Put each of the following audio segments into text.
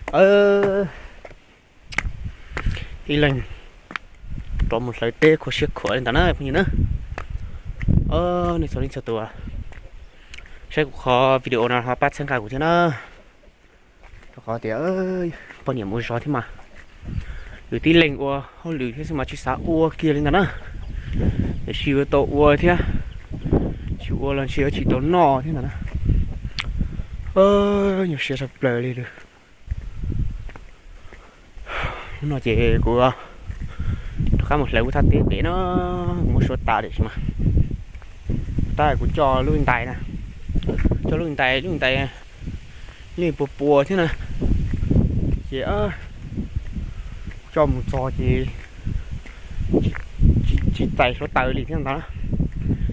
Ib leeg rov mus hlawv teb khuv siab khuav li ntawd na phooj ywg na. Nej txhua leej txhua tus saib kuv qhov video no ho pab txhawb nqa kuv thiab na. Rau qhov tias poj niam mus zov thiab mas, yus tib leeg ua hauj lwm thiab xwb mas tsis xav ua kiag li ntawd na. Tiam sis yuav tau ua thiab, tsis ua los ntshe yuav tsis tau noj thiab ntawd na. Nyuaj siab tshaj plaws li. Hnub no ces kuv rov qab mus hlawv kuv thaj teb pem no, kuv muab suav tas tiam sis mas, tab kuv coj lub ntais na, coj lub ntais, lub ntais li puas puas thiab na, ces coj mus txog ces tsis txais suav taws li thiab ntawd,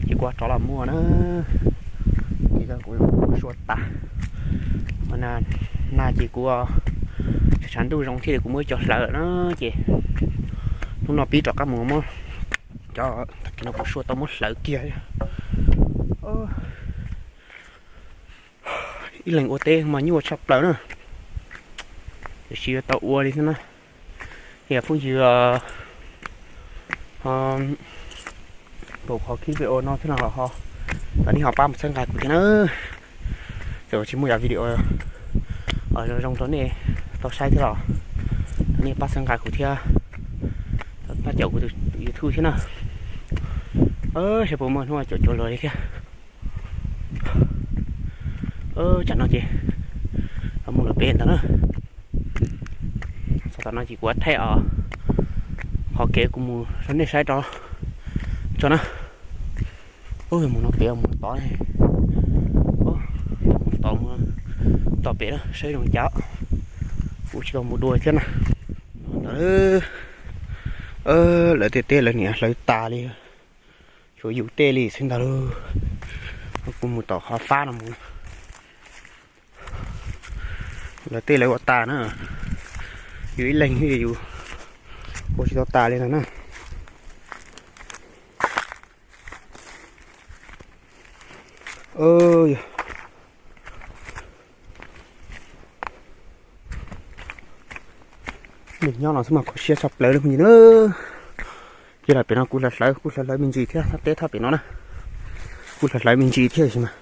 ces kuv rov los muag na. Ces kuv suav tas, na ces kuv tshav ntuj zoo thiab kuv muab cov hlawv na, ces hnub no pib rov qab mus muab cov, tag kis no kuv suav tau muab hlawv kiag. Ib leeg ua teb mas nyuaj tshaj plaws na, tiam sis yuav tau ua li thiab na. Yog phooj ywg pom qhov clip video no thiab no los ho, thov nej ho pab mus txhawb nqa kuv thiab na. Txawm tsis muaj yam video zoo zoo rau nej tau saib thiab los, thov nej pab txhawb nqa kuv thiab, pab caum kuv tus YouTube thiab na. Saib puas muaj hnub caum cuag luag li thiab. Tsam no ces mus lawm pem ntawd na. Txog tom no ces kuv thaij os, qhov kev kuv mus rau nej saib tso na. Mus no pem mus tod, mus tod mus tom pem na saib zoo cas, kuv tsis tau mus dua thiab na. Lawv tej teb lawv niam hlawv tas li, tshuav yus tej li xwb ntag lauj. Kuv mus tom qhov fab no mus. Lawv tej lawv ua tas na, yus ib leeg yus ua tsis tau tas li no na. Nyob no xwb mas kho siab tshaj plaws li phooj ywg na. Ces lawm pem no kuv hlawv hlawv, kuv hlawv hlawv me ntsis thiab, thaj teb thaj pem no na, kuv hlawv hlawv me ntsis thiab sis mas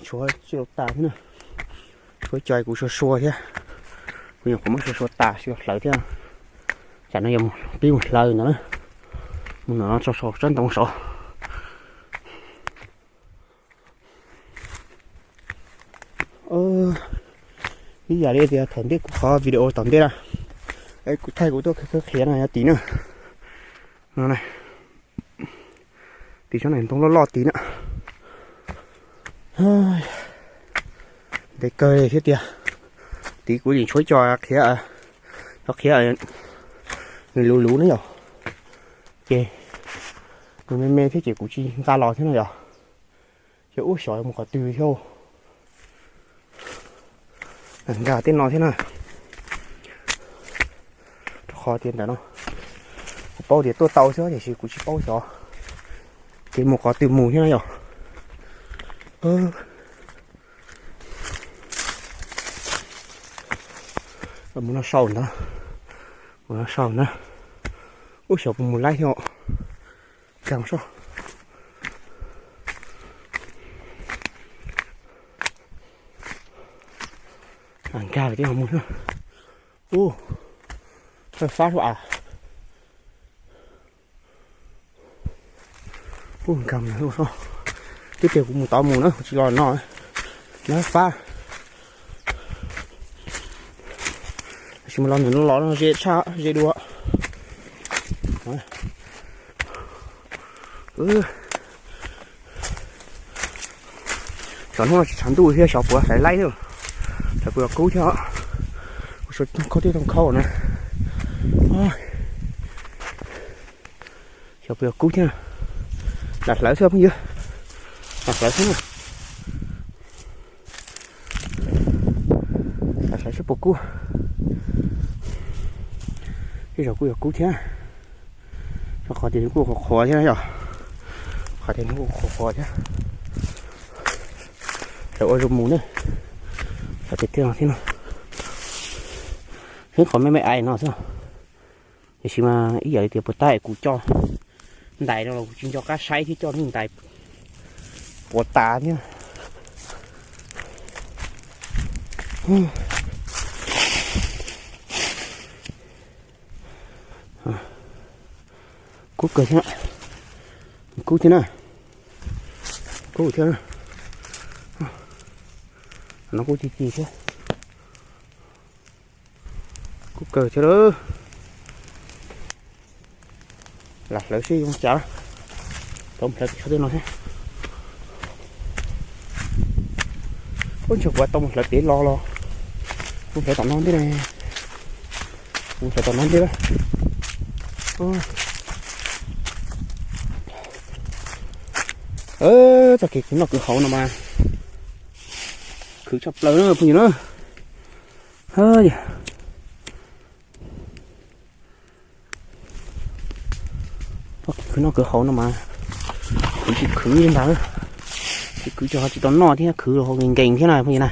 tshuav tsis tau tas thiab na. Tshuav cov kuv suav suav thiab, kuv nyuam qhuav muab suav suav tas tsis tau hlawv thiab. Tsam no yog pib mus hlawv ntawd na, mus no tso saum tsob ntoo saud. Ib yam li tias thaum ntej kuv qhov video tom ntej na, kuv thaij kuv tuaj khawb qhiav no yog tid na. Tim tsob ntoo loj loj tid na. Ntev kawg li thiab tiag. Tid kuv yeej tshuav cov qhiav, cov qhiav nws luv luv na yom, ces nws me me thiab ces kuv tsis nqa los thiab no yom. Ces ub xyov mus qhov twg thiab. Nkag tej no thiab na. Rau qhov tias ntawm no kuv paub tias tuaj tau xwb tiam sis kuv tsis paub xyov kev mus qhov twg mus thiab na yom. Mus no sau ntawd, mus no sau ntawd. Ub xyov puas mus laib thiab. Nkag soj. Nkag tias mus na. Ub, fab sua a. Ub, nkag mus soj. Twb tias kuv mus tod mus na, kuv tsis los no. Lawv fab. Tab sis mas los ntawm no los no ze tshaj ze dua. Xyov hnub no tsis tshav ntuj thiab xyov puas hlawv laib thiab, xyov puas yog kub thiab. Kuv suav khaub thiab tooj khaub na. Xyov puas yog kub thiab. Lam hlawv xwb phooj ywg, lam hlawv xwb na. Lam hlawv saib puas kub. Tej zaum kuj yog kub thiab, rau qhov tias nws kuj qhuav qhuav thiab yom, qhov tias nws kuj qhuav qhuav thiab. Lawv ua zoo mus ne, qhov tias thiab no thiab no. Ib qhov me me ais no xwb, tiam sis mas ib yam li tias puas tab kuv coj ntais no los kuv tsis nco qab saib thiab, coj me ntais puas tas thiab. Kub kawg thiab, kub thiab na, kub thiab na. No kuj ci ci thiab, kub kawg thiab lawm. Lam hlawv seb zoo cas, tau hlawv tej no thiab. Ub, ntshe kuv tau mus hlawv pem los los, mus hlawv tom no ntej na, mus hlawv tom no ntej. Txoj kev khwv noj khwv haus no mas khwv tshaj plaws na phooj ywg na. Khwv noj khwv haus no mas khwv tsis khwv li ntag, tsis khwv tsis ho tsis tau noj thiab, khwv los nkees nkees thiab na phooj ywg na.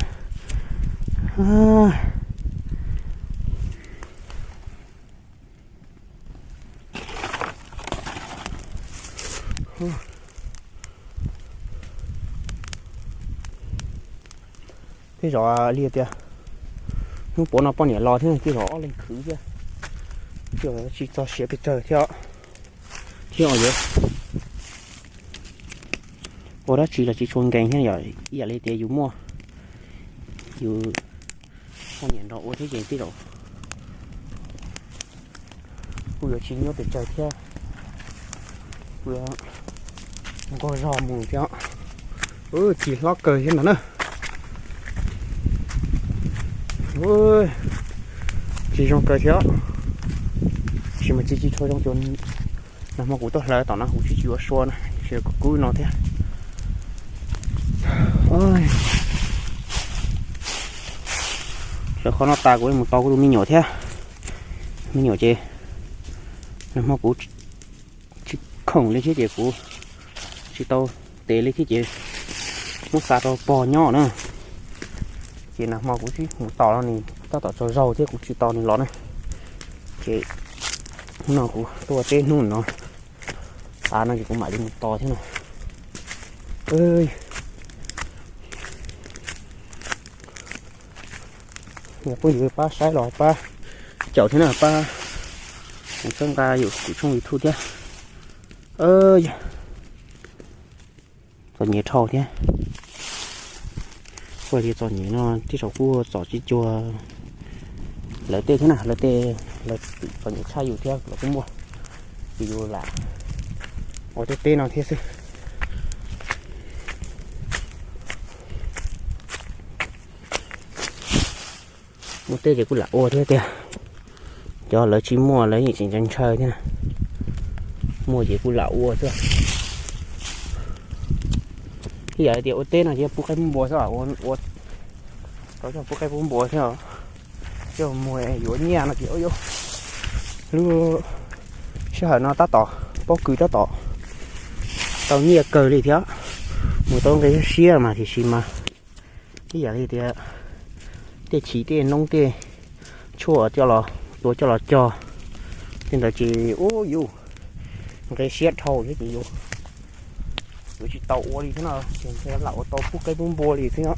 Tej zaum li tias hnub puav no poj niam los thiab, tej zaum ob leeg khwv thiab, tsis txog siav pes tsawg thiab. Thiab yuav ua dab tsi los tsis tshua nkees thiab, yog ib yam li tias yus muaj yus poj niam nrog ua thiab ces tej zaum kuj yuav tsis nyuaj pes tsawg thiab, kuj yuav nquag zog mus thiab. Ci hlob kawg thiab ntag na. Ci zoo kawg thiab, tab sis mas ci tsis tshua zoo, nag hmo kuv tuaj hlawv tom no kuv tsis tsis ua sua na, tsis kub kub no thiab. Hlawv qhov no tas kuv mus tos kuv tus me nyuam thiab. Me nyuam ces nag hmo kuv tsis khoom li thiab ces kuv tsis tau tes li thiab ces muab xa rau pog nyob na. Ces nag hmo kuv tsis mus tos no nws tab tom tsaug zog thiab kuv tsis tos nws los na. Ces hnub no kuv tuaj teb hnub no, tav no ces kuv mam li mus tos thiab no. Yog phooj ywg pab saib los pab caum thiab na, pab txhawb nqa yus kuv tshooj YouTube thiab. Txom nyem dhau thiab. Kuj li txom nyem no tej zaum kuj txom tsis cuag lawv tej thiab na, lawv tej, lawv txom nyem tshaj yus thiab los kuj muaj, ces yus lam ua tej teb no thiab xwb. Muaj tej ces kuj lam ua thiab tiag, cov lawv tsis muaj lawv yeej tseem ntshaw thiab, muaj ces kuj lam ua xwb. Ib yam li tias ua teb no ces pub qaib pub npua xwb, ua tau coj pub qaib pub npua thiab, coj mus yuav nyiaj no ces lub sij hawm no tab tom pob kws tab tom tau nyiaj kawg li thiab, mus tau nqi siab mas tiam sis mas ib yam li tias tej chiv tej noob tej tshuaj coj los tua coj los cog tej ntawd ces ub yus nqi siab dhau thiab ces yus yuav tsis tau ua li thiab no, ces lam ua tau pub qaib pub npua li xwb.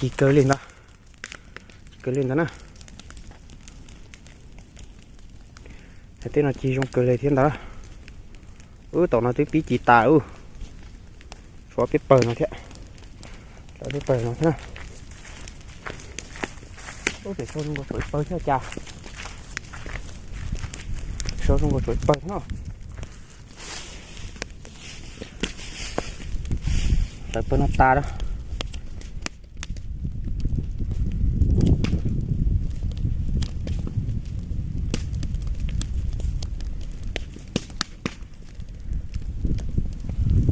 Ci kawg li ntawd, ci kawg li ntawd na. Tej no ci zoo kawg li thiab ntawd. Ub, tom no twb pib ci tas ub. Tshuav peb pawg no thiab, tshuav peb pawg no thiab. Ub, pem sau zoo nkaus tshuav ib pawg thiab cas, sau zoo nkaus tshuav ib pawg thiab no. Hlawv pawg no tas lawm.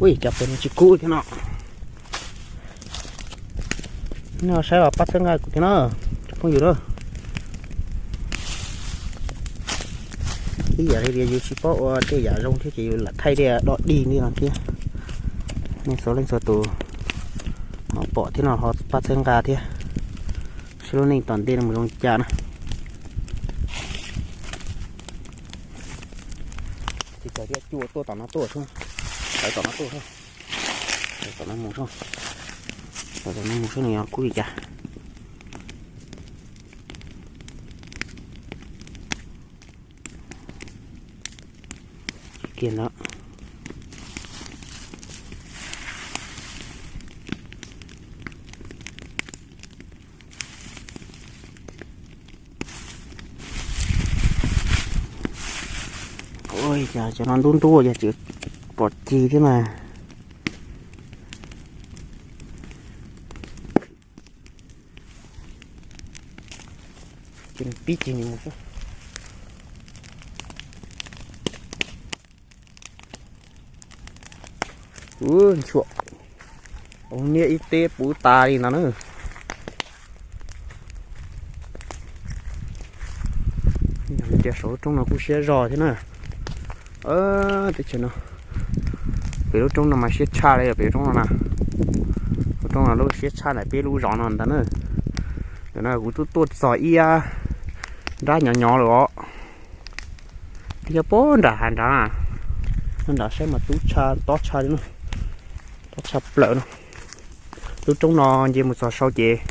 Ui, cas pawg no tsis kub thiab no. Nej saib los pab txhawb nqa kuv thiab na, cov phooj ywg na. Ib yam li tias yus tsis paub ua tej yam zoo thiab ces yus lam thaij tej do dig li no thiab. Nej txhua leej txhua tus ho pom thiab no ho pab txhawb nqa thiab. Saib lub neej tom ntej no mus zoo li cas na. Tsis txawm thiab, cua tuaj tom no tuaj xwb. Tawm tom no tuaj xwb. Tawm tom no mus xwb. Tawm tom no mus xwb nws yog kub li cas. Kiag ntawd. Ua cas cov no ntub ntub ua cas tsis pom cig thiab mas. Ces pib cig mus xwb. Ub, nchuam, ua niaj ib teb puv tas li ntawd na. Yog tias saum lub roob no kuj siab zog thiab na. Teb chaws no, pem lub roob no mas siab tshaj li, pem lub roob no na. Lub roob no lub siab tshaj ntawm peb lub zos no ntag na. Ntawm no kuv twb tuaj txog ib nrab nyov nyov lawm os. Yog puag nram hav nrad, nram saib mas tub tshaj tob tshaj li no, tob tshaj plaws no. Lub roob no nce mus txog saud ces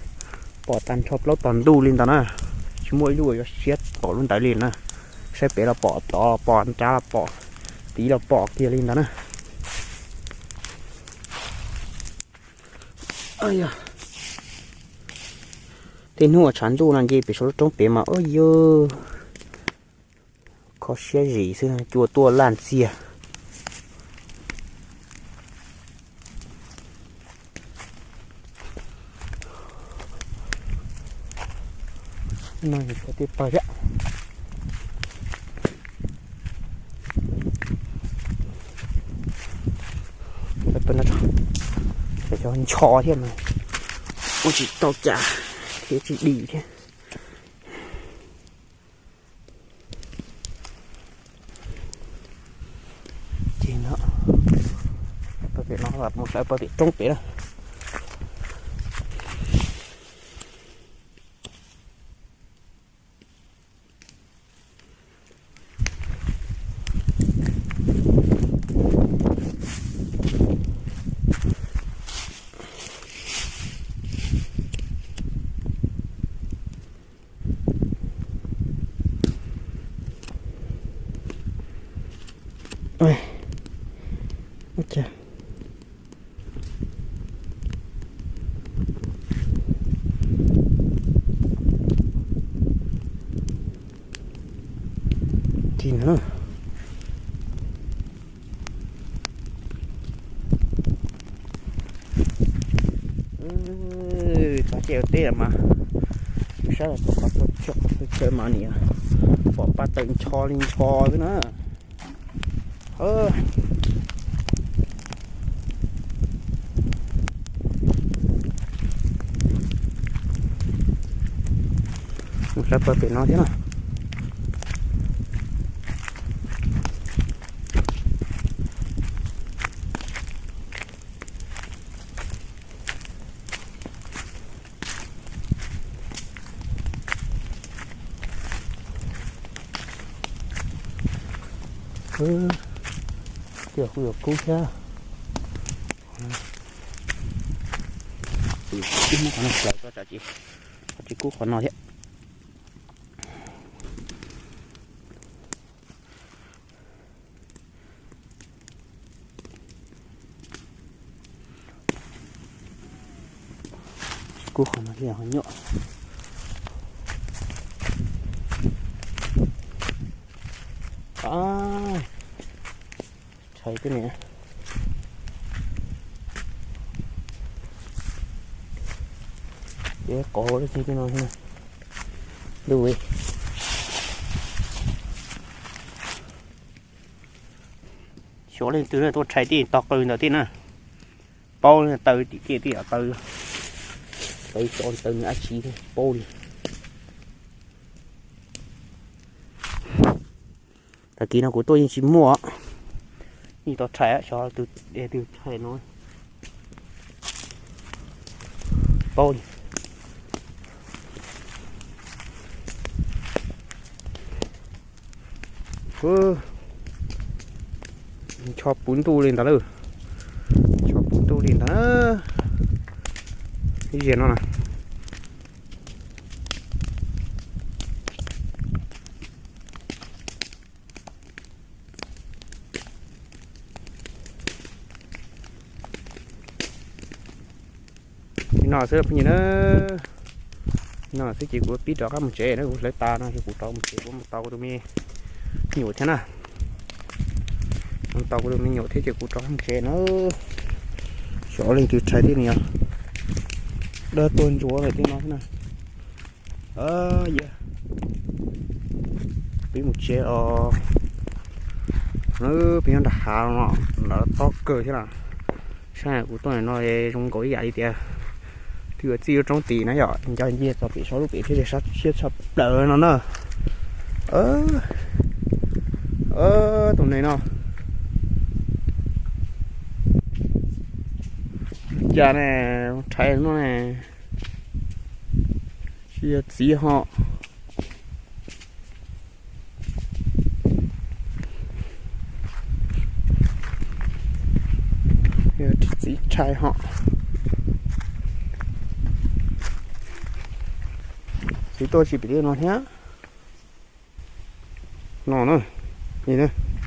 pom tag nrho plaub tog ntuj li ntawd na. Tsis muaj ib lub yuav siab tom lub ntawd li na. Saib pem los pom, tod los pom, nrad los pom, tid los pom kiag li ntawd na. Tej hnub uas tshav ntuj no nce pem saum lub roob pem mas ua yog kho siab zim xwb, cua tuaj laj ntxiag. No yog tej pawg thiab. Cov ncho thiab mas ua tsis tau cas thiab, tsis dim thiab. Ces no, pawg pem no mus sawv pawg pem roob pem na. Tig na. Txog caij ua teb mas, saib qhov chaw mas niam pom paj taws ncho li ncho xwb na. Mus sawv pawg pem no thiab na. Tias kuj yuav kub thiab. Ib muab qhov no plaws tso tsam tsis, tsis kub qhov no thiab. Tsis kub qhov no thiab ho nyuaj. Tshais tej niam. Ces qov lub txij tej no. Lub, xyov leej twg tuaj tshais tej tog qw ntawd tej na. Paub taw tim kiaj tej yam taw, taw tso taw nws dab tsi paub li. Tag kis no kuv tuaj yeej tsis muaj, yeej tau rhais xyov tus twg rhais no. Paub li. Ncho puv ntuj li ntawd lawm. Ncho puv ntuj li ntawd. Ib ziag no na. Li no xwb phooj ywg na. Li no xwb ces kuv pib rov qab mus tsev na, kuv hlawv tas no ces kuv rov mus tsev, kuv mus tos kuv tus me nyuam thiab na. Mus tos kuv tus me nyuam thiab ces kuv rov qab mus tsev na. Xyov leej twg rhais tej no, dawb tuag ntsuav lawm tej no thiab na. Peb mus tsev os. Peb nyob nram hav no, nram tob kawg thiab na. Saib kuv tuaj no zoo nkaus ib yam li tias twb yuav txij lub roob tid na yom, nco nciaj txog pem saum lub pem thiab, sab siab tshaj plaws no na. Tus neeg no cas ne, rhais no ne, tsis yog txiv ho. Yog txiv rhais ho. Txiv tuaj tsis pem no thiab. No na, ni na.